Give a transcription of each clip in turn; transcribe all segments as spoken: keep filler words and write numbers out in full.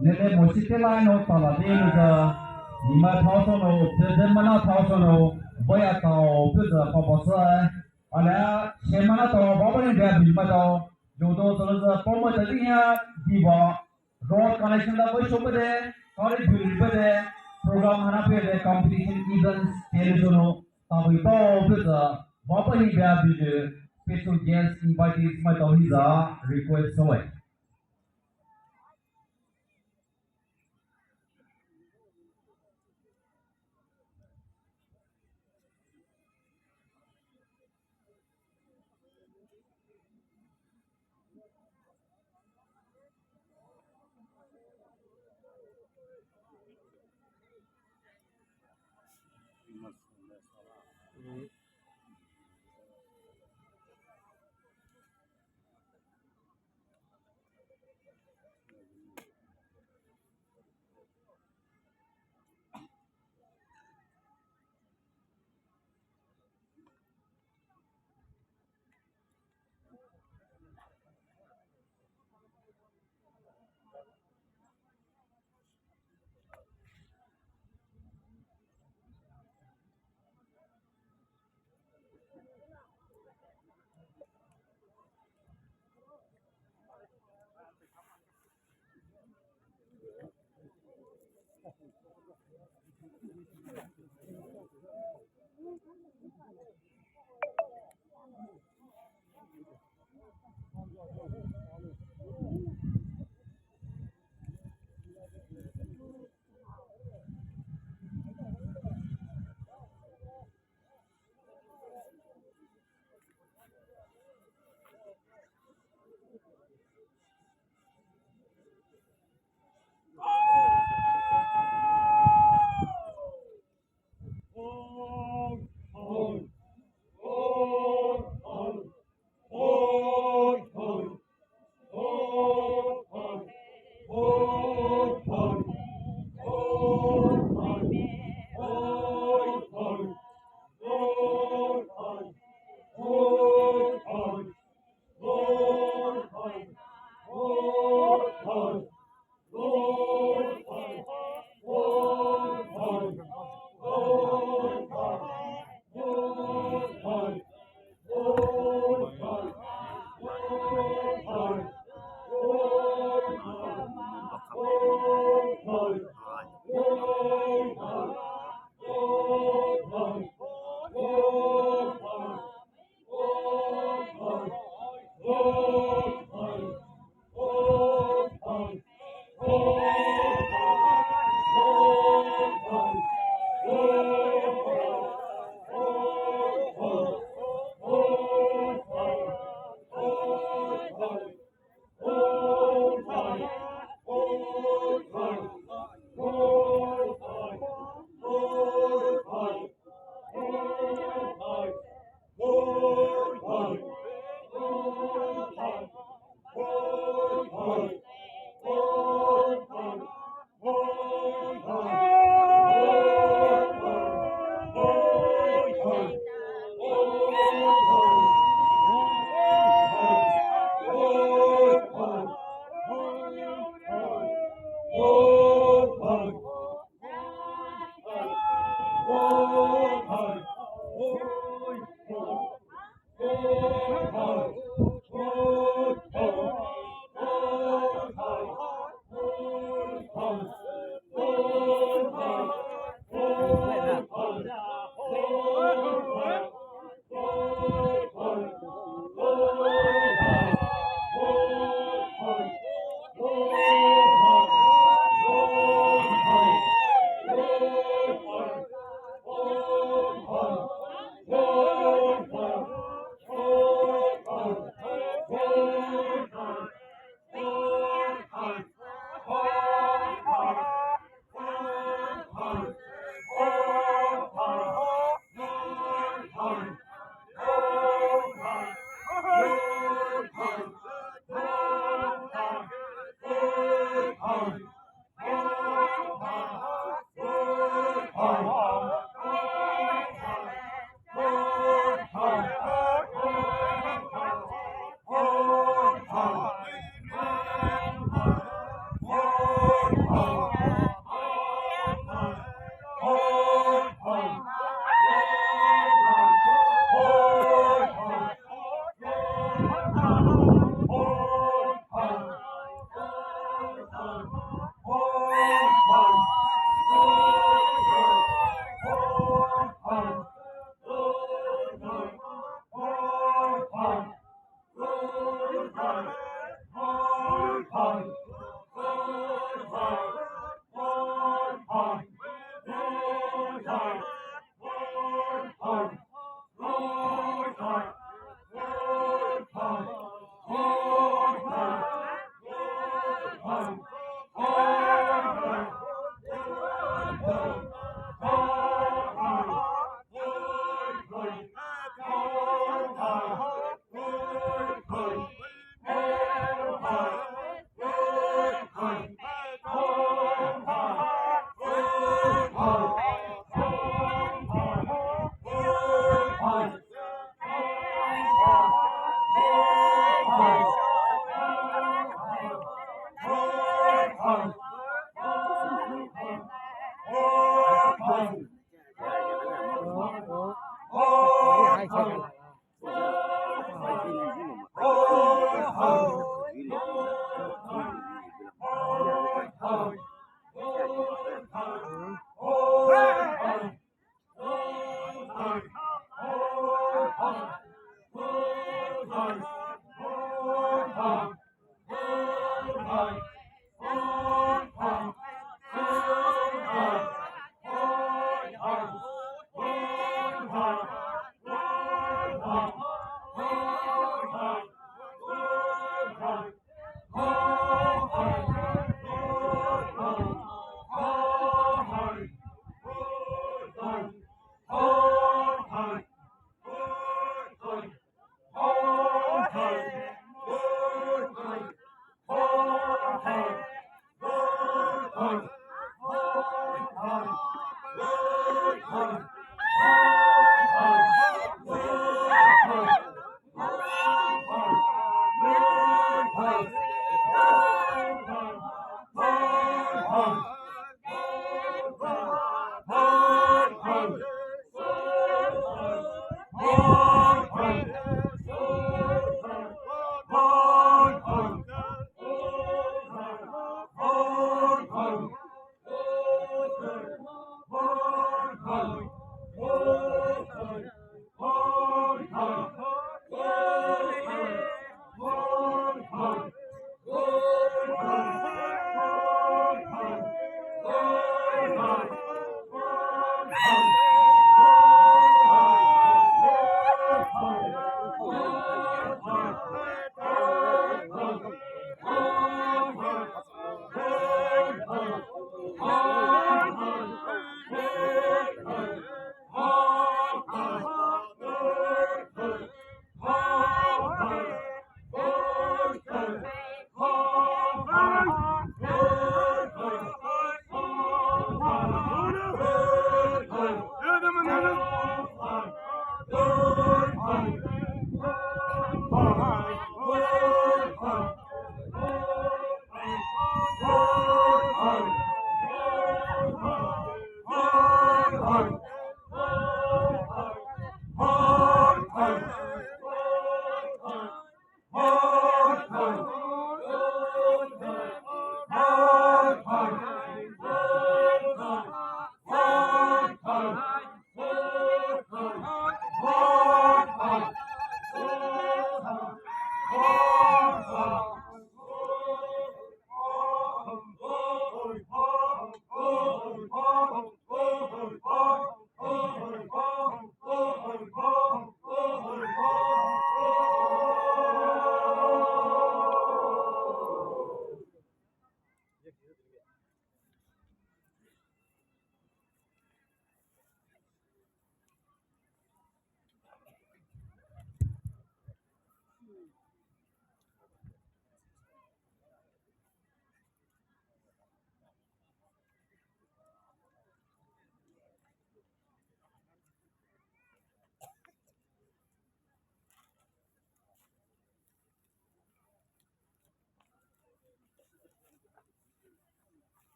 Nele mosi tela no tala de no za, nima thao so no, tede mana thao so no, baya tao pe za papa sa. Ala, shemana tao, baba ni dia bil ma tao, jodo solo za poma tadi ya diva, road connection la koi shope de, kari bil pe de, program hana pe de, competition events, tele so no, tabi tao pe za, baba ni dia bil de, special guest invitees ma tao hi za, request so.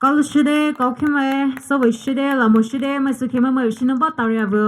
Kalo shide, kalo khemae, sowe shide, lamo shide, mai sü khema mai shino ba tari abu.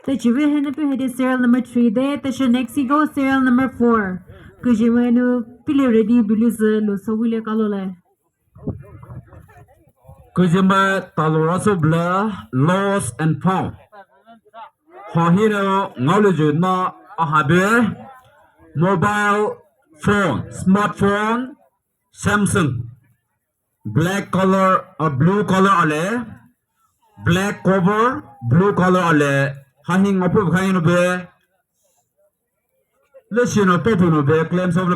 Te chive hene pe hede serial number three de, te shi next go serial number four. Kujima nu pili ready bili zü lu sowile kalo le. Kujima talo raso bla lost and found. Ho hino ngaole ju na ahabe mobile phone, smartphone, Samsung. Black color, uh, blue color ale. Black cover, blue color ale. Hahi ngapu khaino be. Lesi no pepu no be claims of